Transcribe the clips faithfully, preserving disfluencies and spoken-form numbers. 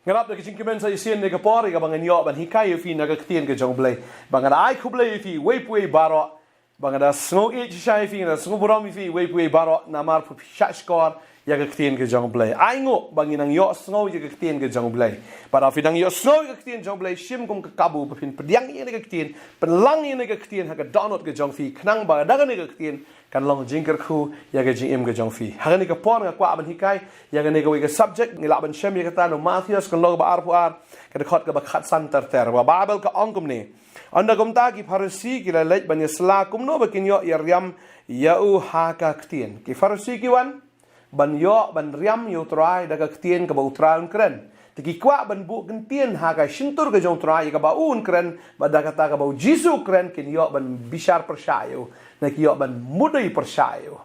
Nga rap da ka jingkmen sa shisien ne ka por, ïa kaba ngan ïoh ban hikai ïa phi na ka ktien ka jong U Blei. Ba nga da ai khublei ïa phi, uwei pa uwei baroh. Ba nga da sngew ïeit shisha ïa phi, nga da sngew burom ïa phi, uwei pa uwei baroh, namar phi shah shkor ïa ka ktien ka jong U Blei. Ai nguh ba ngi nang ïoh sngew ïa ka ktien ka jong U Blei. Ba da phi nang ïoh sngew ïa ka ktien jong U Blei, shim kum ka kabu, ba phin pdiang ïa ka ktien, pynlang ïa ka ktien ha ka dohnud ka jong phi, khnang ba da kane ka ktien kan long jingkyrkhu ïa ka jingim ka jong phi. Ha kane ka por nga kwah ban hikai ïa kane kawei ka subject, ngi lah ban shem ïa kata na u Mathaios ka lynnong ba arphew ar, ka dkhot kaba khatsan ter ter. Ba Baibl ka ong kumne: Ynda kumta ki Pharisi ki la leit ban ïa sla kumno ba kin ïoh ïa riam ïa u ha ka ktien. Ki Pharisi ki wan ban ïoh ban riam ïa U Trai da ka ktien kaba U Trai un kren. Te ki kwah ban buh ktien ha ka shyntur ka jong U Trai ïa kaba u un kren, bad da kata kaba U Jisu u kren kin ïoh ban bishar pyrshah ïa u, ne ki ïoh ban mudui pyrshah ïa u.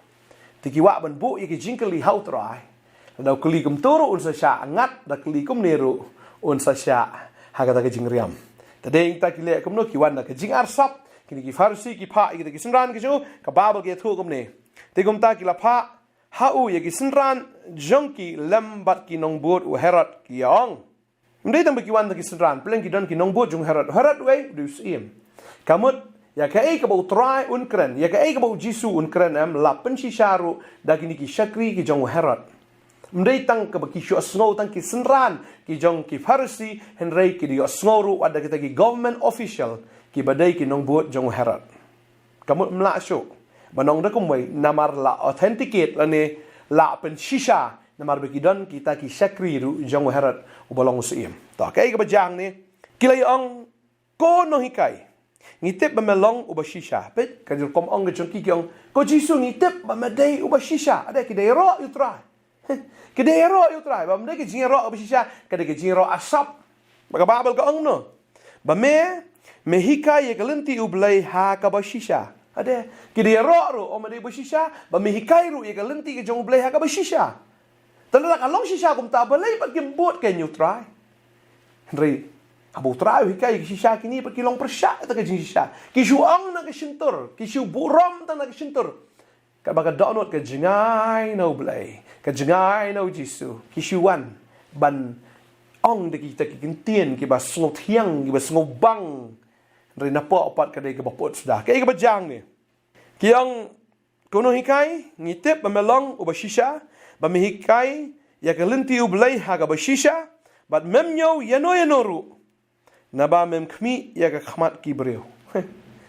Te ki kwah ban buh ïa ki jingkylli ha U Trai. Lada u kylli kumto ruh un sa shah ngat, da kylli kumne ruh un sa shah ha kata ka jingriam. Te dei ïa kita ki leh kumno, ki wan da ka jingarsap, kine ki Pharisi ki phah ïa kita ki synran ki jong u, ka Baibl ka ïathuh kumne: Te kumta ki la phah ha u ïa ki synran jong ki lem bad ki nongbud u Herod, ki ïa ong. Ym dei tang ba ki wan da ki synran, pyrshang ki don ki nongbud jong u Herod. Herod uei? U dei u syiem. Ka mut, ïa kaei kaba U Trai un kren, ïa kaei kaba U Jisu un kren em, la pynshisha ruh da kine ki shakri ki jong u Herod. Ym dei tang kaba ki shu sngew tang ki synran ki jong ki Pharisi, hynrei ki da ïohsngew ruh wat da kita ki government official kiba dei ki nongbud jong u Herod. Ka mut ym lah shuh ban ong da kumwei, namar la authenticate lane la pynshisha, namar ba ki don kita ki shakri ruh jong u Herod uba long u syiem. To, kaei kaba jia hangne? Ki la ïa ong, ko nonghikai, ngi tip ba me long uba shisha. Peit ka rukom ong ka jong ki, ki ong, ko Jisu, ngi tip ba me dei uba shisha. Ade, ki dei ïaroh ïa U Trai. Ki dei ïaroh ïa U Trai, ba ym dei ka jingïaroh kaba shisha, ka dei ka jingïaroh arsap. Ba ka Baibl ka ong kumno? Ba me, me hikai ïa ka lynti U Blei ha kaba shisha. Ade, ki dei ïaroh ruh, ong me dei uba shisha, ba me hikai ruh ïa ka lynti ka jong U Blei ha kaba shisha. Te lada ka long shisha kumta, balei pat kim bud kein ïa U Trai? Hynrei haba U Trai u hikai ïa ki shisha, kine pat ki long pyrshah ïa ka jingshisha. Ki shu ong na ka shyntur, ki shu burom tang na ka shyntur. Katba ka dohnud ka jngai na U Blei, ka jngai na U Jisu, ki shu wan ban ong da kita ki ktien kiba sngewthiang, kiba sngewbang. Hynrei napoh pat ka dei kaba put suda. Kaei kaba jia hangne? Ki ong, ko nonghikai, ngi tip ba me long uba shisha, ba me hikai ïa ka lynti U Blei ha kaba shisha, bad mem ñiew ïano ïano ruh, naba mem khmih ïa ka khmat ki briew.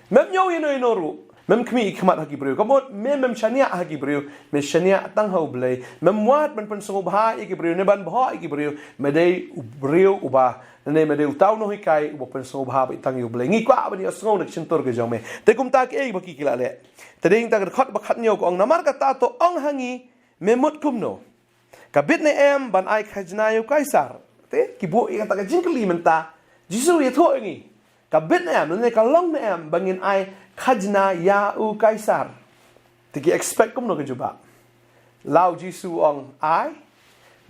Mem ñiew ïano ïano ruh, mem khmih ïa ka khmat ha ki briew. Ka mut me mem shaniah ha ki briew, me shaniah tang ha U Blei. Mem wad ban pynsngewbha ïa ki briew ne ban bhoh ïa ki briew. Me dei u briew uba, ne me dei uta u nonghikai uba pynsngewbha beit tang ïa U Blei. Ngi kwah ban ïohsngew na ka shyntur ka jong me. Te kumta kaei ba ki, ki la leh? Te dei ïa kata ka dkhot ba khatñiew ka ong, namar kata to ong ha ngi, me mut kumno? Ka bit ne em ban ai khajna ïa u Kaisar? Te ki buh ïa kata ka jingkylli mynta. Jisu u ïathuh ïa ngi, ka bit ne em, lane ka long ne em ba ngin ai khajna ïa u Kaisar? Te ki expect kumno ka jubab? La U Jisu u ong ai,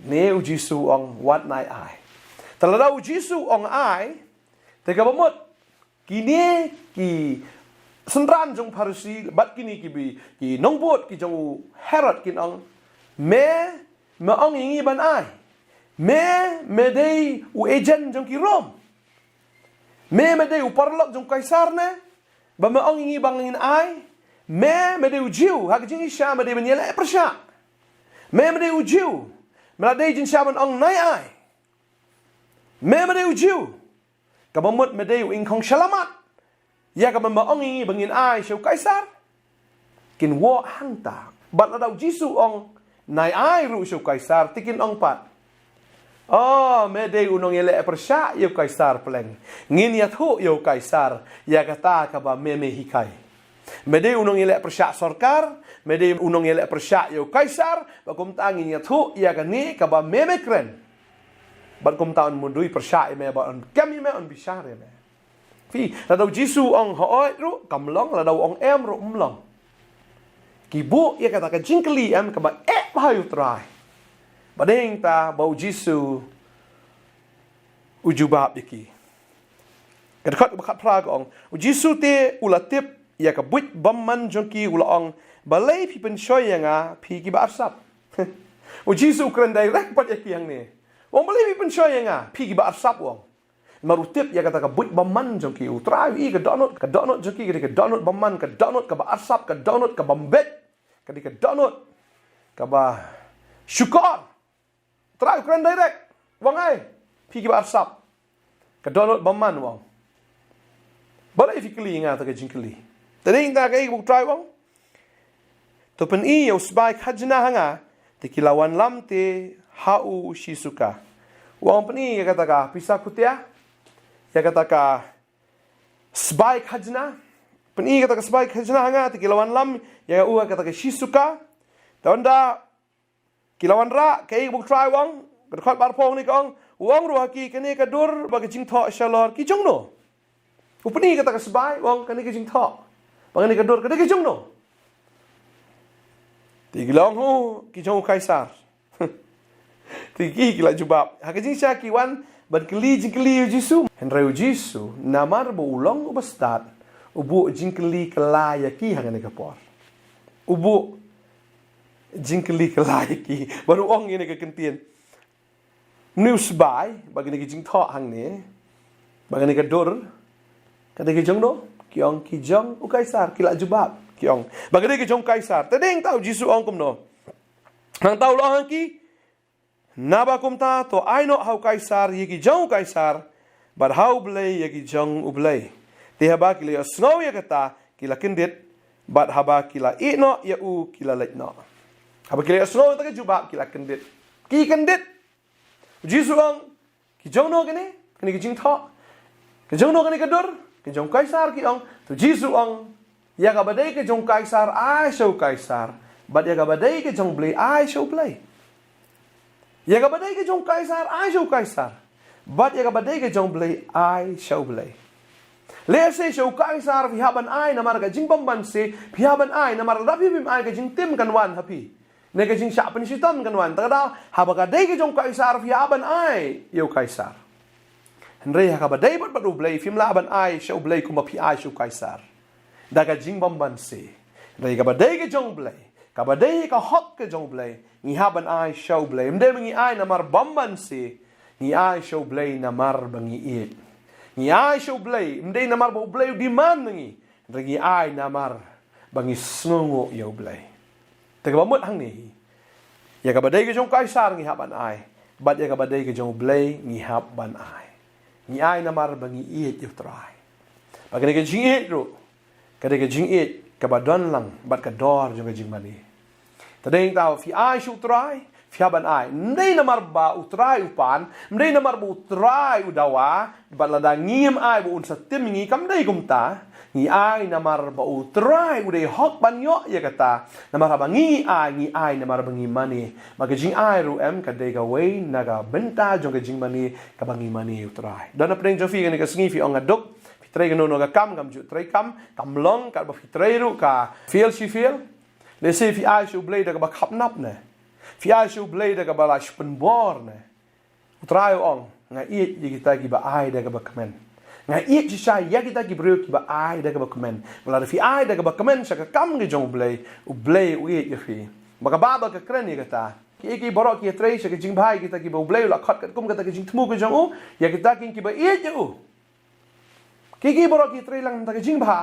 ne U Jisu u ong wat nai ai? Te lada U Jisu u ong ai, te kaba mut kine ki synran jong Pharisi bad kine ki bi, ki nongbud ki jong u Herod kin ong, me, me ong ïa ngi ban ai? Me, me dei u agent jong ki Rom? Me, me dei u paralok jong u Kaisar ne, ba me ong ïa ngi ba ngin ai? Me, me dei u Jiw, ha ka jingshisha me dei ban ïaleh pyrshah. Me, me dei u Jiw, me la dei jingshisha ban ong nai ai. Me, me dei u Jiw, kaba mut me dei u ingkhong shyllamat, ïa kaba me ong ïa ngi ba ngin ai sha u Kaisar? Kin wad hangta. Bad lada U Jisu u ong nai ai ruh sha u Kaisar, te kin ong pat, o, me dei u nongïaleh pyrshah ïa u Kaisar pleng. Ngin ïathuh ïa u Kaisar ïa kata kaba me, me hikai. Me dei u nongïaleh pyrshah sorkar, me dei u nongïaleh pyrshah ïa u Kaisar, bad kumta ngin ïathuh ïa kane kaba me, me kren. Bad kumta un mudui pyrshah ïa me, bad un kem ïa me, un bishar ïa me. Phi, lada U Jisu u ong hooid ruh kam long, lada u ong em ruh ym long. Ki buh ïa kata ka jingkylli em kaba eh bha ïa U Trai. Bad dei hangta ba U Jisu u jubab ïa ki. Ka dkhot ba khatphra ka ong, U Jisu te u la tip ïa ka buit bymman jong ki, u la ong, balei phi pynshoi ïa nga, phi kiba arsap? U Jisu u kren direct pat ïa ki hangne. U ong balei phi pynshoi ïa nga, phi kiba arsap, u ong. Namar u tip ïa kata ka buit bymman jong ki. U Trai u i ka dohnud, ka dohnud jong ki ka dei ka dohnud bymman, ka dohnud kaba arsap, ka dohnud ka bym beit, ka dei ka dohnud kaba shukor. U Trai u kren direct, u ong ai, phi kiba arsap. Ka dohnud bymman, u ong. Balei phi kylli ïa nga kata ka jingkylli? Te dei ïa kata kaei kaba u Trai u ong. To pyni ïa u sbai khajna ha nga, te ki la wanlam te ha u shisuka. U ong pyni ïa kata ka pisa khutia, ïa kata ka sbai khajna. Pyni ïa kata ka sbai khajna ha nga, te ki la wanlam ïa u ha kata ka shisuka. Te ynda ki la wanrah, kaei kaba u Trai u ong, ka dkhot ba arphew hangne ka ong, u ong ruh ha ki, kane ka dur bad ka jingthoh shalor ki jong no? U pyni ïa kata ka sbai, u ong kane ka jingthoh bad kane ka dur ka dei ka jong no? Te ki la ong, ki jong u Kaisar. Te ki, ki la jubab. Ha ka jingshisha ki wan ban kylli jingkylli ïa u Jisu. Hynrei u Jisu, namar ba u long uba stad, u buh jingkylli kylla ïa ki ha kane ka por. U buh jingkylli kylla ïa ki. Bad u ong ïa kane ka kyntien. Mano u sbai, bad kane ka jingthoh hangne, bad kane ka dur, ka dei ka jong no? Ki ong ki jong u Kaisar, ki la jubab, ki ong. Bad ka dei ka jong u Kaisar. Te dei hangta u Jisu u ong kumno? Hangta u la ong ha ki, naba kumta to ai noh ha u Kaisar ïa ki jong u Kaisar, bad ha u Blei ïa ki jong u Blei. Te haba ki la ïohsngew ïa kata, ki la kyndit, bad haba ki la ïeh noh ïa u ki la leit noh. Haba ki la ïohsngew ïa kata ka jubab ki la kyndit. Ki kyndit. U Jisu u ong, ki jong no kane, kane ka jingthoh? Ki jong no kane ka dur? Ki jong u Kaisar, ki ong. To u Jisu u ong, ïa kaba dei ka jong u Kaisar ai sha u Kaisar, bad ïa kaba dei ka jong u Blei ai sha u Blei. Ïa kaba dei ka jong u Kaisar ai sha u Kaisar, bad ïa kaba dei ka jong u Blei ai sha u Blei. Lehse sha u Kaisar phi hap ban ai namar ka jingbymbanse, phi hap ban ai namar lada phim ai ka jingtim kan wan ha phi, ne ka jingshah pynshitom kan wan. Te ka daw, haba ka dei ka jong u Kaisar phi hap ban ai ïa u Kaisar. Hynrei ha kaba dei bad, bad u Blei phim lah ban ai sha u Blei kumba phi ai sha u Kaisar da ka jingbymbanse. Hynrei kaba dei ka jong u Blei, kaba dei ka hok ka jong u Blei, ngi hap ban ai sha u Blei. Ym dei ba ngi ai namar bymbanse, ngi ai sha u Blei namar ba ngi ïeit. Ngi ai sha u Blei ym dei namar ba u Blei u demand na ngi, hynrei ngi ai namar ba ngi sngewnguh ïa u Blei. Te kaba mut hangne hi, ïa kaba dei ka jong u Kaisar ngi hap ban ai, bad ïa kaba dei ka jong u Blei ngi hap ban ai. Ngi ai namar ba ngi ïeit ïa u Trai. Bad kane ka jingïeit ruh ka dei ka jingïeit kaba don lang bad ka dor jong ka jingmane. Te dei hangta phi ai sha u Trai, phi hap ban ai. Ym dei namar ba u Trai u pan, ym dei namar ba u Trai u dawa, bad lada ngim ai ba un sa tim ïa ngi, kam dei kumta. Ngi ai namar ba u Trai u dei hok ban ïoh ïa kata. Namar haba ngi ai, ngi ai namar ba ngi mane. Bad ka jingai ruh em, ka dei kawei na ka bynta jong ka jingmane kaba ngi mane ïa u Trai. Don na pdeng jong phi kane ka sngi phi ong nga duk, phi trei kano kano ka kam, kam ju trei kam, kam long, katba phi trei ruh ka fail shi fail. Lehse phi ai sha u Blei da kaba khapnap ne, phi ai sha u Blei da kaba la shu pynbor ne. U Trai u ong, nga ïeit ïa kita kiba ai da kaba kmen. Nga ïeit shisha ïa kita ki briew kiba ai da kaba kmen. Bad lada phi ai da kaba kmen sha ka kam ka jong u Blei, u Blei u ïeit ïa phi. Bad ka Baibl ka kren ïa kata. Kiei kiei baroh ki ïatrei sha ka jingbha ïa kita kiba u Blei u la khot katkum kata ka jingthmu ka jong u, ïa kita keiñ kiba ïeit ïa u. Kiei kiei baroh ki ïatrei lang na ka jingbha,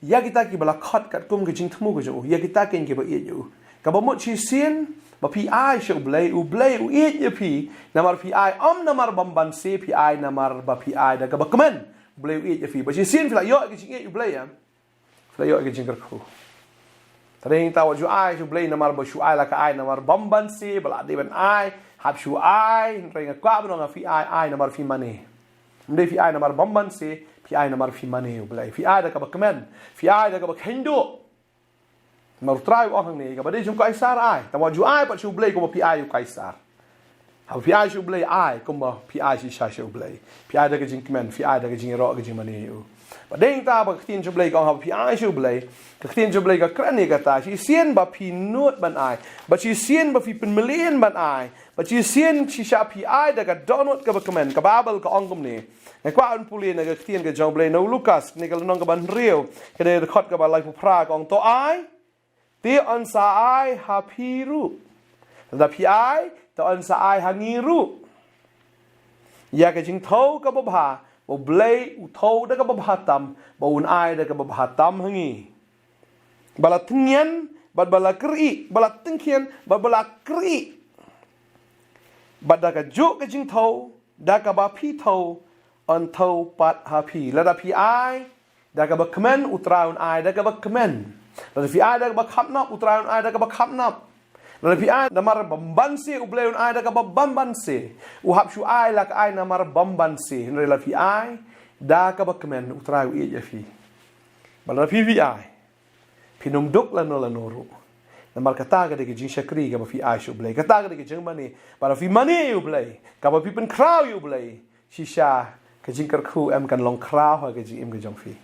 ïa kita kiba la khot katkum ka jingthmu ka jong u, ïa kita keiñ kiba ïeit ïa u. Kaba mut shisien ba phi ai sha u Blei, u Blei u ïeit ïa phi. Namar phi ai ym namar bymbanse, phi ai namar ba phi ai da kaba kmen. U Blei u ïeit ïa phi. Ba shisien phi la ïoh ka jingïeit u Blei, em, phi la ïoh ka jingkyrkhu. Te dei hangta wat ju ai sha u Blei namar ba shu ai la ka ai namar bymbanse, ba la dei ban ai, hap shu ai. Hynrei nga kwah ban ong ïa phi, ai, ai namar phi mane. Ym dei phi ai namar bymbanse, phi ai namar phi mane ïa u Blei. Phi ai da kaba kmen, phi ai da kaba kheiñ duh. Namar u Trai u ong hangne, kaba dei jong u Kaisar ai. Tangba wat ju ai pat sha u Blei kumba phi ai ïa u Kaisar. Haba phi ai sha u Blei, ai kumba phi ai shisha sha u Blei. Phi ai da ka jingkmen, phi ai da ka jingïaroh, ka jingmane ïa u. Bad dei hangta ba ka ktien jong u Blei ka ong haba phi ai sha u Blei, ka ktien jong u Blei ka kren ïa kata, shisien ba phi nud ban ai, bad shisien ba phi pynmlien ban ai, bad shisien shisha phi ai da ka dohnud kaba kmen. Ka Baibl ka ong kumne. Nga kwah ban pule na ka ktien ka jong u Blei na u Lukas, kane ka lynnong kaba hynriew, kane ka dkhot kaba laiphew phra, ka ong, to ai, te yn sa ai ha phi ruh. Lada phi ai, te yn sa ai ha ngi ruh. ïa ka jingthew kaba bha, ba U Blei u thew da kaba bha tam, ba un ai da kaba bha tam ha ngi. Ba la tyngkhian, bad ba la kyrkieh, ba la tyngkhian, bad ba la kyrkieh. Bad da kajuh ka jingthew, da kaba phi thew, yn thew pat ha phi. Lada phi ai da kaba kmen, U Trai un ai da kaba kmen. Lada phi ai da kaba khapnop, U Trai un ai da kaba khapnop. Lada phi ai namar ba bymbanse, U Blei un ai da kaba bymbanse. U hap shu ai la ka ai namar ba bymbanse. Hynrei lada phi ai da kaba kmen, U Trai u ïeit ïa phi. Bad lada phi phi ai, phin ym duk lano lano ruh. Namar kata ka dei ka jingshakri kaba phi ai sha U Blei. Kata ka dei ka jingmane, ba lada phi mane ïa U Blei, kaba phi pynkhraw ïa U Blei, shisha ka jingkyrkhu em kan long khraw ha ka jingim ka jong phi.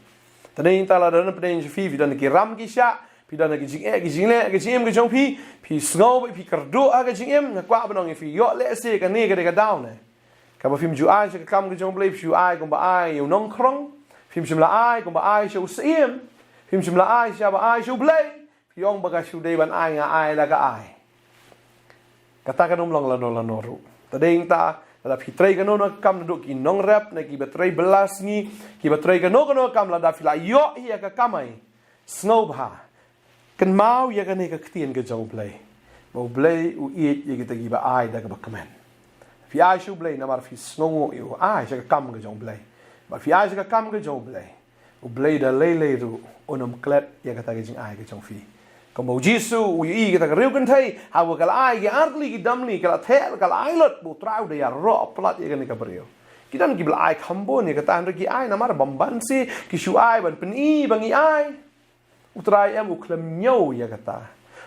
Te nangta lada don pdeng sha phi, phi don ki ram ki shah, phi don ki jingeh ki jingleh ha ka jingim ka jong phi, phi sngew ba phi kyrduh ha ka jingim, nga kwah ban ong ïa phi, ïoh lehse kane ka dei ka daw ne kaba phim ju ai sha ka kam ka jong U Blei, phi ju ai kumba ai ïa u nongkhrong, phim shym la ai kumba ai sha u syiem, phim shym la ai shisha ba ai sha U Blei, phi ong ba ka shu dei ban ai, nga ai la ka ai. Kata kan ym long lano lano ruh. Te nangta, lada phi trei kano kano ka kam naduh ki nongrep, ne kiba trei bylla sngi, kiba trei kano kano ka kam, lada phi la ïoh ïa ka kamai, sngewbha kynmaw ïa kane ka ktien ka jong U Blei, ba U Blei u ïeit ïa kita kiba ai da kaba kmen. Phi ai sha U Blei namar phi sngewnguh ïa u ai sha ka kam ka jong U Blei. Bad phi ai sha ka kam ka jong U Blei, U Blei da lei lei ruh un ym klet ïa kata ka jingai ka jong phi. Kumba U Jisu u ïohi kata ka riew kynthei, haba ka la ai ki artylli ki damli, ka la theh, ka la ai lut, ba U Trai u da ïaroh palat ïa kane ka briew. Ki don kiba la ai kham bun ïa kata, hynrei ki ai namar ba bymbanse, ki shu ai ban pyni ba ngi ai. U Trai em u khlem ñiew ïa kata,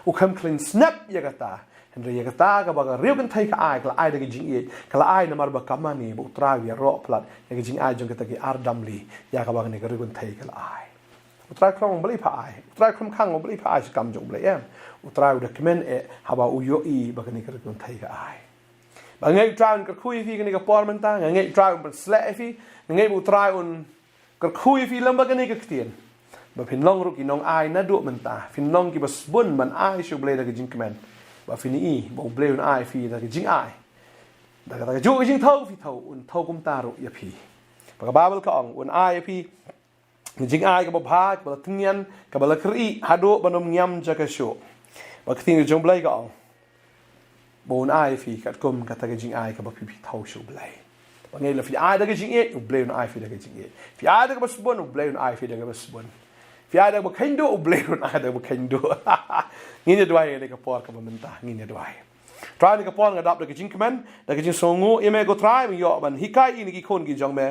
u khlem khlem snep ïa kata. Hynrei ïa kata kaba ka riew kynthei ka ai, ka la ai da ka jingïeit, ka la ai namar ba ka mane ba U Trai u ïaroh palat ïa ka jingai jong kata ki ar damli ïa kaba kane ka riew kynthei ka la ai. U Trai khlem ong balei pha ai, U Trai khlem khang ong balei pha ai sha ka kam jong U Blei, em. U Trai u da kmen eh haba u ïohi ba kane ka riew kynthei ka ai. Ba nga ngeit U Trai un kyrkhu ïa phi kane ka por mynta, nga ngeit U Trai un pynsleh ïa phi, nga ngeit ba U Trai un kyrkhu ïa phi lem bad kane ka ktien. Ba phin long ruh ki nongai naduh mynta, phin long kiba sbun ban ai sha U Blei da ka jingkmen. Ba phin ïohi ba U Blei un ai ïa phi da ka jingai, da kata kajuh ka jingthew phi thew, un thew kumta ruh ïa phi. Ba ka Baibl ka ong, un ai ïa phi ka jingai kaba bha, kaba la tyngkhian, kaba la kyrkieh, haduh ban ym ñiam jaka shuh. Ba ka ktien ka jong U Blei ka ong, ba un ai ïa phi katkum kata ka jingai kaba phi phi thew sha U Blei. Ba nga ngeit lada phi ai da ka jingïeit, U Blei un ai ïa phi da ka jingïeit. Phi ai da kaba sbun, U Blei un ai ïa phi da kaba sbun. Phi ai da kaba kheiñduh, U Blei un ai da kaba kheiñduh. Ngin ïa duwai ha kane ka por kaba mynta, ngin ïa duwai. Trai, ha kane ka por nga dap da ka jingkmen, da ka jingsngewnguh ïa me ko Trai, ba ngi ïoh ban hikai ïa kine ki khun ki jong me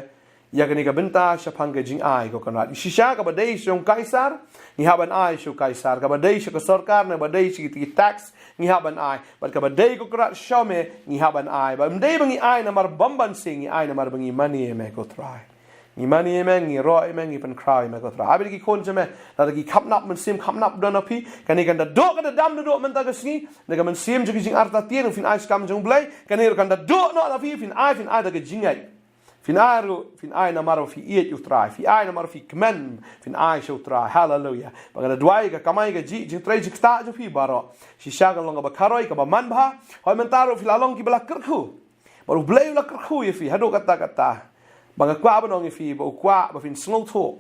ïa kane ka bynta shaphang ka jingai, ko Kynrad. Shisha kaba dei sha u Kaisar, ngi hap ban ai sha u Kaisar. Kaba dei sha ka sorkar, ne ba dei sha ki tax, ngi hap ban ai. Bad kaba dei, ko Kynrad, sha me, ngi hap ban ai. Bad ym dei ba ngi ai namar ba bymbanse, ngi ai namar ba ngi mane ïa me, ko Trai. Ngi mane ïa me, ngi ïaroh ïa me, ngi pynkhraw ïa me, ko Trai. Haba ki khun jong me, lada ki khapnap, mynsiem khapnap don ha phi, kane kan da duh, kan da dam naduh mynta ka sngi, da ka mynsiem jong ka jingartatien, phin ai sha ka kam jong U Blei, kane ruh kan da duh noh ha phi, phin ai, phin ai da ka jingngeit. Phin ai ruh, phin ai namar ba phi ïeit ïa u Trai, phi ai namar ba phi kmen, phin ai sha u Trai. Haleluia. Ba nga da duwai ka kamai kajih, jingtrei jingktah jong phi baroh, shisha kan long kaba kharoi, kaba manbha. Hooid mynta ruh phi la long kiba la kyrkhu. Bad U Blei u la kyrkhu ïa phi haduh katta katta. Ba nga kwah ban ong ïa phi ba u kwah ba phin sngewthuh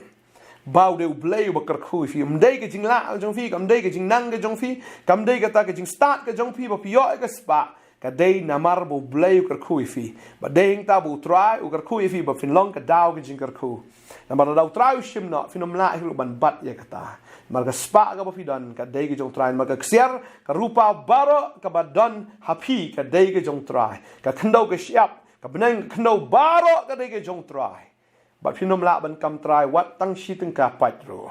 ba u dei U Blei uba kyrkhu ïa phi. Ym dei ka jinglah ka jong phi, kam dei ka jingnang ka jong phi, kam dei kata ka jingstad ka jong phi ba phi ïoh ïa ka spah. Ka dei namar ba U Blei u kyrkhu ïa phi. Bad dei hangta ba u Trai u kyrkhu ïa phi ba phin long ka daw ka jingkyrkhu. Namar lada u Trai u shim noh, phin ym lah hi ruh ban bat ïa kata. Namar ka spah kaba phi don ka dei ka jong u Trai, namar ka ksiar, ka rupa baroh kaba don ha phi ka dei ka jong u Trai. Ka khyndew ka shyiap, ka bneng ka khyndew baroh ka dei ka jong u Trai. Bad phin ym lah ban kam trai wat tang shi tyngka pat ruh.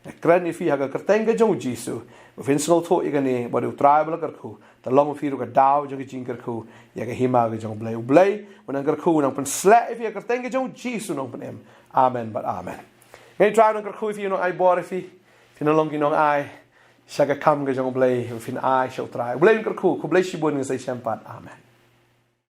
Nga kren ïa phi ha ka kyrteng ka jong u Jisu ba phin sngewthuh ïa kane, ba u dei u Trai ba la kyrkhu. Te long ïa phi ruh ka daw jong ka jingkyrkhu ïa ka hima ka jong U Blei. U Blei u nang kyrkhu, u nang pynshlur ïa phi ha ka kyrteng ka jong u Jisu u nongpynim. Amen bad amen. Nga ngeit u Trai u nang kyrkhu ïa phi, u nang ai bor ïa phi. Phin long ki nongai sha ka kam ka jong U Blei, phin ai sha u Trai. U Blei un kyrkhu, khublei shibun, ngin sa ïashem pat. Amen.